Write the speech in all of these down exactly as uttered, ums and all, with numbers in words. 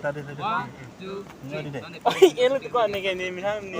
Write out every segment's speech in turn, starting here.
Oi, elo tu ko ne ke ni minham ni.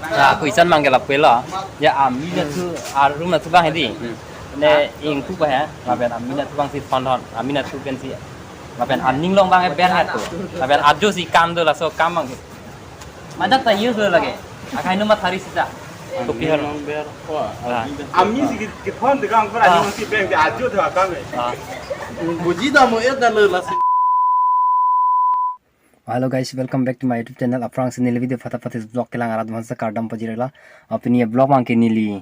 Sa kuisan manggel apa lo? Ya, ami na tu arum na tu bang hedi. Ne ingku pa ya. Lapen ami na tu bang si thon thon. Ami na tu pen si. Lapen aning long bang e ber hatu. Lapen ajo si kam do laso kam bang. Majak ta use lo lagi. Akai nu mathari sita. Kopi hal. Nong ber. Wah, Ah. Ami si kithon de kang pura Ah. Nong si beng de ajo de kang. Ah. Buji da mo et da lo lasi. Hello guys, welcome back to my YouTube channel. Aphrangsi neli video Fata Fatis vlog kelang arat mansa kardom pajirela. Apini ye vlog bang ke neli,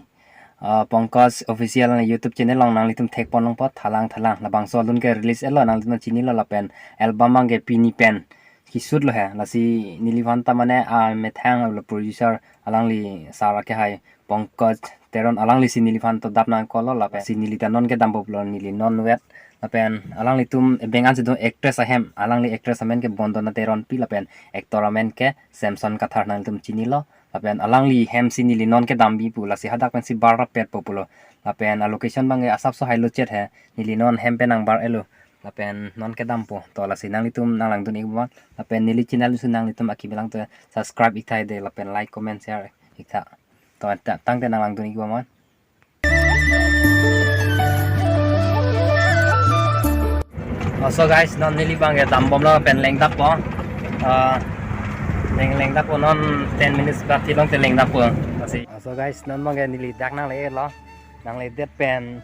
ah, Pankaj Official na YouTube channel along nanglitum thek pon longpo thalang thalang. Labangso alun ke release elo nanglitum chinilo lapen album bang ke pini pen kishoot lo he. Lasi neliphan ta mane amethang lo producer alangli sar ke hai Pankaj Teron alangli si neliphan to dap nangkoklo lapen si neli ta non kedampo pulo neli non vet lapen alanglitum ebeng ansi do actress ahem alangli actress amen ke Bondona Teronpi lapen actor amen ke Samson Kathar nanglitum chinilo lapen alangli hem si neli non kedam bi pu lasi hadak pen si bar rapet po pulo lapen a location bang asapso hai lo chet he neli non hem pen nang bar elo lapen non kedampo to lasi nanglitum nanglangdun ik bom lapen neli channel su nanglitum akimi lang to subscribe ik tha de lapen like comment share ik tha. To ta- tangte nanglangdun ik bom. Oh, so guys, non neli bang ya dambom lo pen lengdap po. Ah, leng lengdap po non ten minutes ba tilong te lengdap po. Lasi. Oh, so guys, non bang ya neli dak nangle lo. Nangle det pen.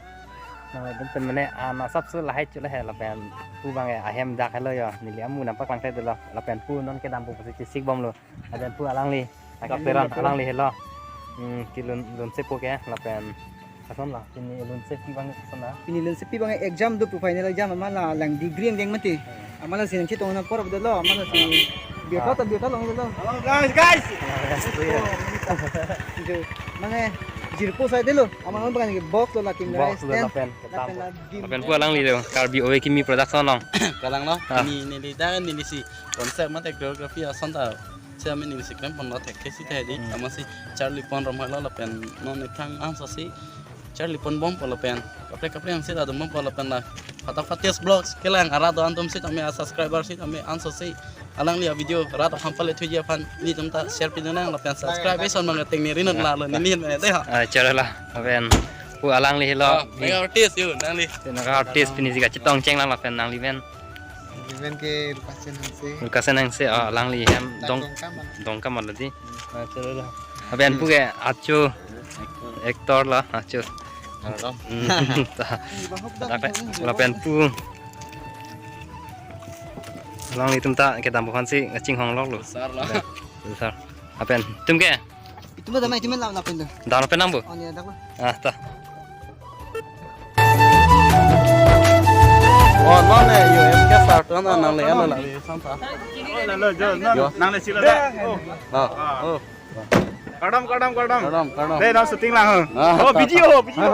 Nangle det pen mane ana sap su lahai chule he lapen. Pu bang ya ahem dak helo yo. Neli amu nampak lang te lo. Lapen pu non kedampo pusi chisik bom lo. Lapen pu alangli. Dak Teron alangli helo. Hmm, ki lun lun sepo ke lapen. Kason la, pini lun sepi bang kason la. Pini lun sepi bang exam do pu final exam amala lang degree yang deng mati. Amala sin chetong na korok dolo, amala si biota ta biota long dolo. Hello guys, guys. Itu. Mane jirpo sai dolo, amala bang box lo la king Box rice lo stand. Lapen. Lapen la dim. Lapen pu alangli lo, Karbi Owe Kimi Production long. Kalang lo, Ah. Ini ini di dan ini si konsep mate choreography ason ta. Saya main ini si klem pon lo thek ke si tadi, Hmm. Sama si Charlie pon rom halo lapen non ithang anso si Charlie pon bom po lapen. Kaprek kaprek yang si adum bom po lapen la. Fata Fatis Vlogs kelang arat do antum si tame a subscriber si tame anso si alangli a video rat ham pale thuji aphan nelitum ta share pin nang lapen subscribe ison mang teng ni rinot la lo neli hin mane de ha. Ah, chara la. Lapen pu alangli helo. Ah, mega artist yo nangli. Tena ka artist pini si kachetong cheng lang lapen nangli pen. Neli pen ke Lukasen Hangse. Lukasen Hangse, ah, alangli hem Dong Dongkamang. Dongkamang lo di. Ah, chalo lo. Lapen pu ke acho actor lo, acho. Welcome. Hmm, ta. Lapen, lapen pu. Alanglitum ta kedampo aphan si chinghong lok lo. Besar lo. Besar. Lapen itum ke? Itum ta damai itum la lapen do. Dam lapen nang bu? Oh, ni dak lo. Ah, ta. Oh, non ne, yo, em ke sar tuan nang le, nang le, nang le, sam sa. Oh, nang le, jo, nang, Yo. Nang le sila da. Oh. Ah, oh. Kardom, kardom, kardom. Kardom, kardom. Dei, nang shooting lang, ha? Ah, Oh, ta, video, ta. Video.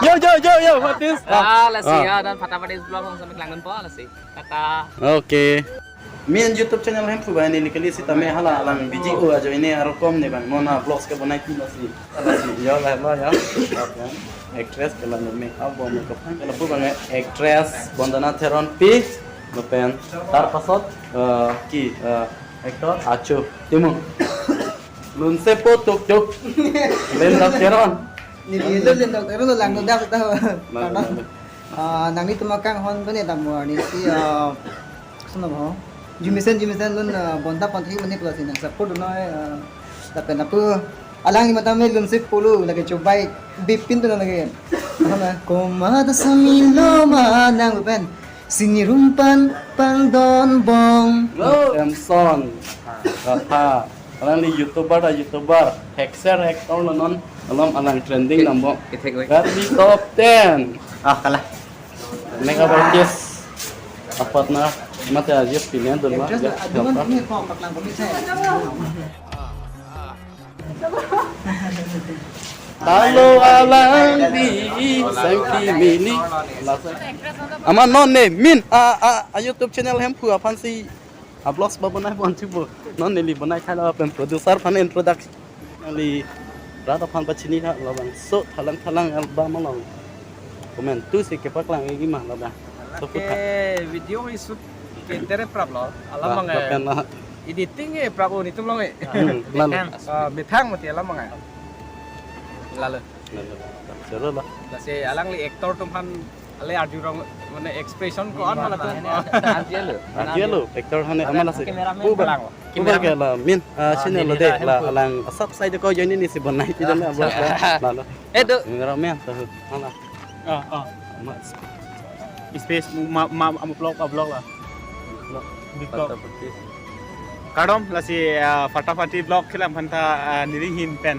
Yo, yo, yo, yo, what is? Ah, lasi Ah. ya, dan Fata Fatis Vlog langsung kelangan po, lasi. Tata. Okay. Main YouTube channel Hemphu bai neli kali sitame hala alang video ajoine arokom ne bang nona vlogs ke bonai pi lasi. Lasi, ya lah, lah, ya. Actress ke lang make up bom ke phan. Kalau pu bang actress Bondona Teronpi, lapen tar pasot, eh, ki, eh, actor Achu Timung. Lun sepo tuk tuk. Lendok Teron. Neli lo Lendok Teron lo lang no dak ta. Lang, Karena, lang. Ah, nanglitum akanghon pen ne dam warni si, ah, koson ho. Jumisen jumisen lun, ah, bonta pon thik mene pulo si nang support noi, ah, lapen lapu alangli matame lun sepo lo lake chobai bipin tu lake. Apa na? Koma ta samilo ma nang pen. Sini rumpan pangdon bong. Samson. Raha. Alangli YouTuber ta YouTuber. Hekser hektor lo non. Alom alang trending nambo. Ithek wek. Karbi top ten. Ah, kalah. Makeup artist. A partner. Mate aja pilihan dulu lah. Actress Ya, lah, aduan apa? Ini kok paklang komik saya. Talo alangli sangki mini. Ama non ne min a, a, a YouTube channel Hemphu aphan si a vlogs ba bonai bon chibo. Non neli bonai khala pen producer aphan introduction. Neli rat aphan pachini tha labang. So thalang thalang album along. Comment tu si kepaklang igi ma labang. So put tha. Okay, video ngi shoot Kintere prap lo, alam Bah, mangai. Bapen lo. Editing e prap o netum long e. Hmm, lalo. Methang. Ah, methang mati alam mangai. Lalo. Lalo. Lalo. Lasi alangli actor atum aphan ale arjurong mane expression ko-an mala atum. Arjilo. Arjilo, actor aphan e aman lasi. Cameraman. Uba. Uba ke la min, ah, channel lo de la alang subscribe ko join ni si bonai ti dan abang. Lalo. Eh, do. Cameraman tahu. Mana? Ah, ah. Mas. Space ma ma ma vlog, ah, vlog la. Vlog. Big vlog. Fatafati. Kardom lasi, ah, Fatafati vlog kelang aphanta, ah, neli ahin pen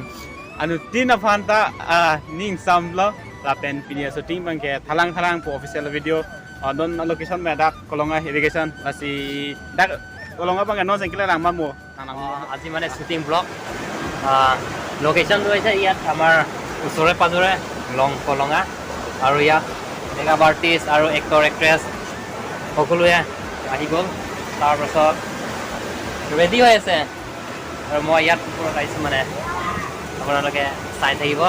anuttin aphanta, ah, ning samlo lapen pini shooting abangke Thalang Thalang pu official video. Ah, non location me dak Kolonga irrigation lasi dak Kolonga abangke non jengkile lang mamo. Oh, আজি মানে shooting blog. আহ, লোকেশ্যনটো হৈছে ইয়াত আমাৰ ওচৰে পাজৰে লং কলঙা। আৰু ইয়াত মেকআপ আৰ্টিষ্ট আৰু এক্টৰ এক্ট্ৰেছ সকলোৱে আহি গ'ল। তাৰপাছত ৰেডি হৈ আছে। আৰু মই ইয়াত ওপৰত আহিছোঁ মানে, আপোনালোকে চাই থাকিব।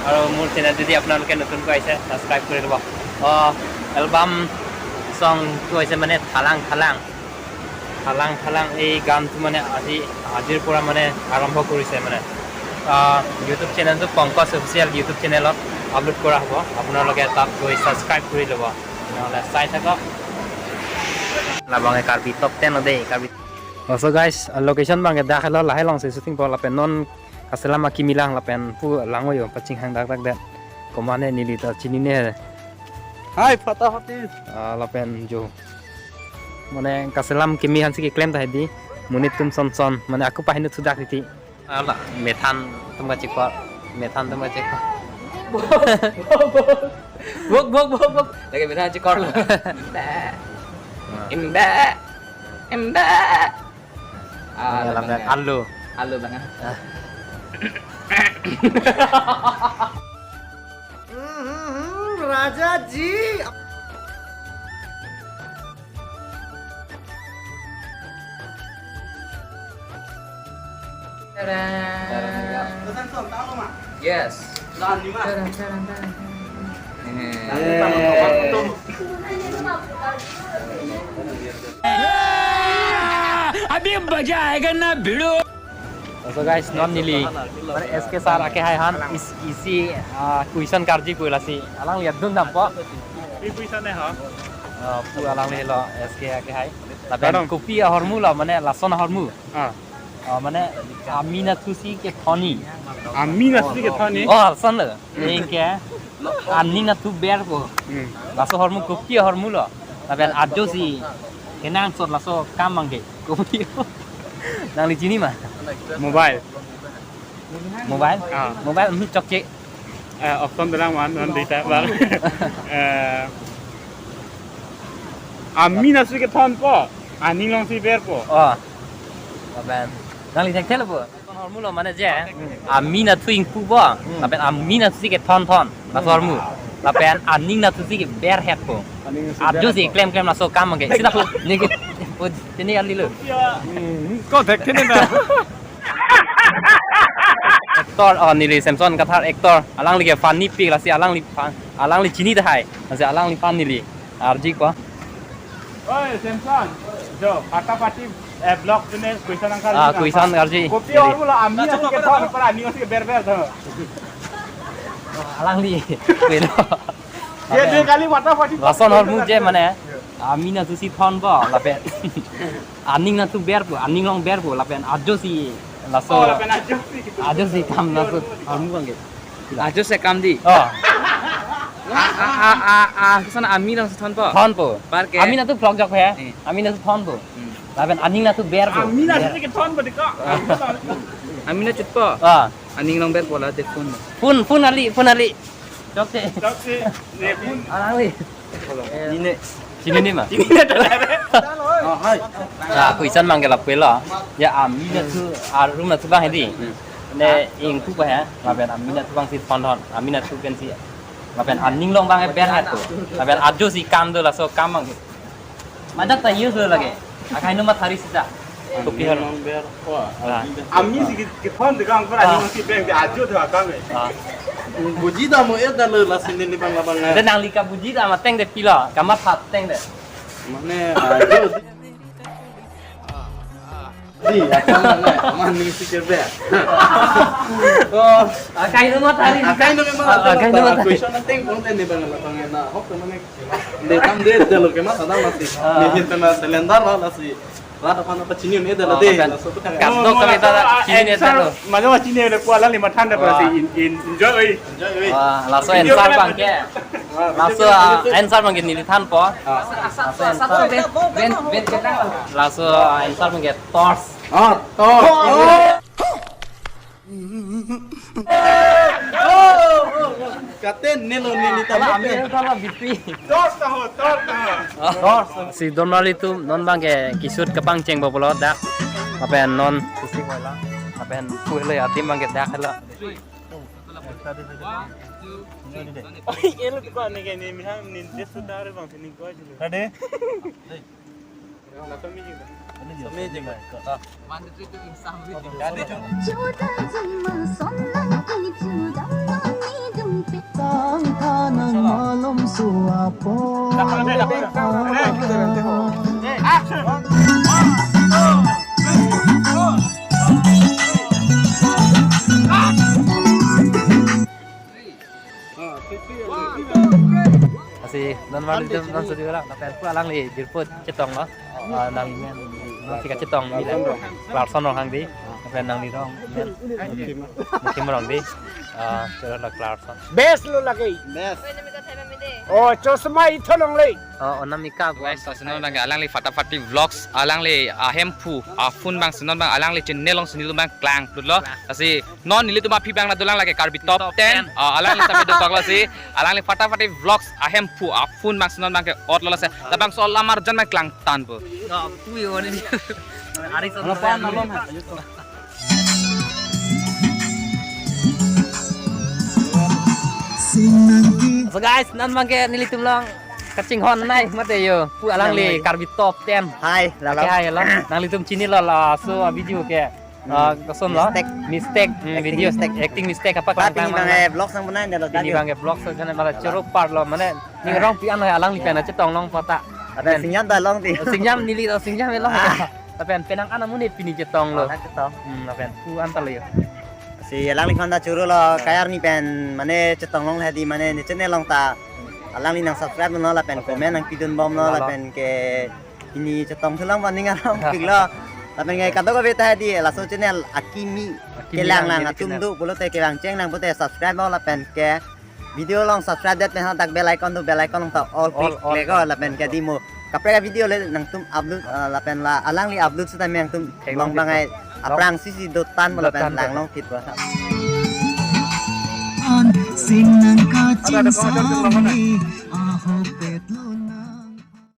আৰু মোৰ চেনেল যদি আপোনালোকে নতুনকৈ আহিছে, ছাবস্ক্ৰাইব কৰি ল'ব। অ, এলবাম ছংটো হৈছে মানে থালাং থালাং। থালাং থালাং এই গানটো মানে আজি, আজিৰ পৰা মানে আৰম্ভ কৰিছে মানে। আহ, YouTube চেনেলটো পংকজ অফিচিয়েল YouTube চেনেলত আপলোড কৰা হ'ব। আপোনালোকে তাত গৈ ছাবস্ক্ৰাইব কৰি ল'ব। Nala sai thakok. Labang e Karbi top ten ode, Karbi. Oh, so guys, uh, location abang ke dak helo, lahai alongsi shooting po lapen non kaselam akimi lang lapen pu lang oyo pachinghang dak dak det. Komane neli ta chinine. Hai, Fatafati. Ah, lapen jo. Mane kaselam kimi aphansi keklem ta hedi. Monit atum son son. Mane ako pahinu thudak titi. Ala, methan atum kachikor, methan atum kachikor. Bok, bok, bok, bok. Lake methan chikor lo. Imbe. Imbe. Imbe. Ah, alu. Alu bang. Ah. Hmm, hmm, hmm, Raja ji. Yes. अभी मजा आएगा ना भिड़ो। So guys, non neli mane S K sir ake hai han is isi, ah, question karji pu lasi alangli adun dampo. Pi question ne ha? Ah, pu alangli lo S K ake hai. Lapen kopi ahormu lo mane lason ahormu. Ah. Ah, mane amin athusi kethon ni. Amin athusi kethon ni? Oh, lason lo. Anke aning nathu berpo. Hmm. Laso ahormu kopi ahormu lo. Lapen ajo si kenangsot laso kam abangke. Kopi. Nangli chini ma? Mobile. Mobile? Ah. Mobile, hmm, chokche. Eh, option dolang man, man data bang. Eh, amin athusi kethonpo, aning alongsi berpo. Oh. Lapen nangli thekthelo po. Ahormu lo mane je, amin athu ingpupo, lapen amin athusi kethon thon, laso ahormu. Lapen aning nathusi keberhetpo. Ajo si klem klem laso kam abangke. Sida po, neke, po, chini alilo. Hmm, ko thekthene na. Actor, oh, neli Samson Kathar actor. Alangli ke funny pik lasi alangli fan, alangli chini tahai. Lasi alangli fan neli. Arji ko. Oi, Samson. Jo, Fatafati, eh, vlog pine question angkar. Ah, question karji. Kopi ahormu lo amin athusi kethon, para aning athusi keber ber tho. Alangli. Kuelo. Dia, dia kali Fatafati. Lason ahormu je mane. Amin athusi thonpo, lapen aning nathu berpo, aning along berpo, lapen ajo si laso. Oh, lapen ajo si. Ajo si kam laso ahormu abangke. Ajo si kam di. Oh. A, a, a, a, a, koson amin alongsi thonpo? Thonpo. Par ke? Amin athu vlog jok he. Eh. Amin athu thonpo. Hmm. Lapen aning nathu berpo. Amin athusi kethonpo diko. Amin achutpo. Ah. Aning along berpo la de phone. Phone, phone ali, phone ali. Chokche. Chokche. Ne phone. Alangli. Nine. Chinine ma? Chinine ta. Oh, hai. Ah, question abangke lapu lo. Ya, amin athu, arum athu abang hedi. Hmm. Ne ingpupo he, lapen amin athu abangsi thon thon, amin athu pensi. Lapen aning along abang berhetpo. Lapen ajo si kam do laso kam abang. Majak ta use lo lage. Akai no mathari sita. Kopi ahormu. Amin si ke-, kethon de kang para aning si peng de ajo de akam e. Ah. Buji dam mo er da lo lasi neli abang labang. De nangli kabuji dam ateng de pilo, kamatha ateng de. Mane, ah, jo. Di, apa mane? Mane si kebe. Oh, ah, kain rumah tadi. Ah, kain rumah tadi. Ah, kain rumah tadi. Question nanti kong tadi bang, bang na. Hok teman ni. Di tam di, di lo kemas ada masih. Ah. Ni hit kena selendang lah masih. Rat apa apa chini ni dah. Oh, deh. Kan. Langsung tu kan. Kadok kami tak chini ni dah lo. Mano chini ni kuala lima than dah. Wah. Berarti in, in, enjoy, oi. Enjoy, oi. Wah, langsung answer bang ke. Langsung, ah, answer bang ke neli thanpo. Ah. Langsung answer. Ben, ben, ben, ben. Langsung, ah, answer bang ke torch. Ah, torch. Oh. Katen nelo neli tama. Ami tama B P. Torch taho, torch taho. Torch. Si donmarli atum non bang ke kisut kepangcheng bobolo dak. Lapen non sisi wala. Lapen pulo adim bang ke dak lo. Oi, elo ko ni ke ni mi ham ni des tar bang sini ko aja. Ready? Amazing. Amazing. One, two, three, two, insam. Jadi, Chota Bheem son lang kini chudam mani dum pe. Tang thanang malom suapo. Action. Lasi donmarli atum non sudi lang, lapen pu alangli jirpo chetong lo. Ah, nangli men, nangli kachetong ni lang. Clarkson Ronghangde. Lapen nangli rong men Mukim Rongde. Ah, choro lo Clarkson. Best lo lake. Best. Oh, chosma itho longle. Oh, Anamika. Guys, lasi non bang alangli Fatafati Vlogs, alangli ahemphu aphun bang si non bang alangli channel along si nelitum bang klang plut lo. Lasi non nelitum aphi bang na dolang lake Karbi Top Top ten. Ten. Ah, alangli sami do paklo si. Alangli Fatafati Vlogs ahemphu aphun bang si non bang ke-ot lo lasi. Labangso alam arjan bang klang tanpo. Oh, puyo ni. Ari so. Ano pa, ano pa? So guys, non bang ke nelitum along kachinghon nai mate yo. Pu alangli Karbi Top ten. Hai, lalo. Ke hai lo. Nanglitum chini lo laso video ke. Ah, koson lo? Mistake. Mistake, hmm, acting video mistake. Acting mistake apa. Tapi klang ini bang, eh, vlog sang punai dalo. Ini bang, eh, vlog sang punai malah choro part lo, mane ning rong pi-an lo alangli pen chetong long pata. Ada singjam dah long ti. Singjam neli lo, singjam lo. Ah. Lapen penang ana muni pini chetong lo. Oh, chetong. Hmm, lapen pu-an ta lo yo. Si alangliphan ta choro lo, kayar ni pen mane chetong long hedi mane ni channel along ta. Alangli nang subscribe lo lapen comment nang pidun bom lo. Lalo. Lapen ke pini chetong thu lang bang ning arong pik lo. Lapen ke kadokave ta hedi laso channel akimi. Akimi kelang lang, lang neli atum channel. Do pulote kevang cheng lang pulote subscribe lo lapen ke video along subscribe det pen hadak bell icon do, bell icon along ta all click, all, click lo lapen ke dimo. Kaprek video le nangtum upload, eh, lapen la alangli upload seta nangtum theklong long bang ai. Aphrang sisi dotan lapen dotan lang long kit ba. Sing nang kaching sami ahok pet lo na.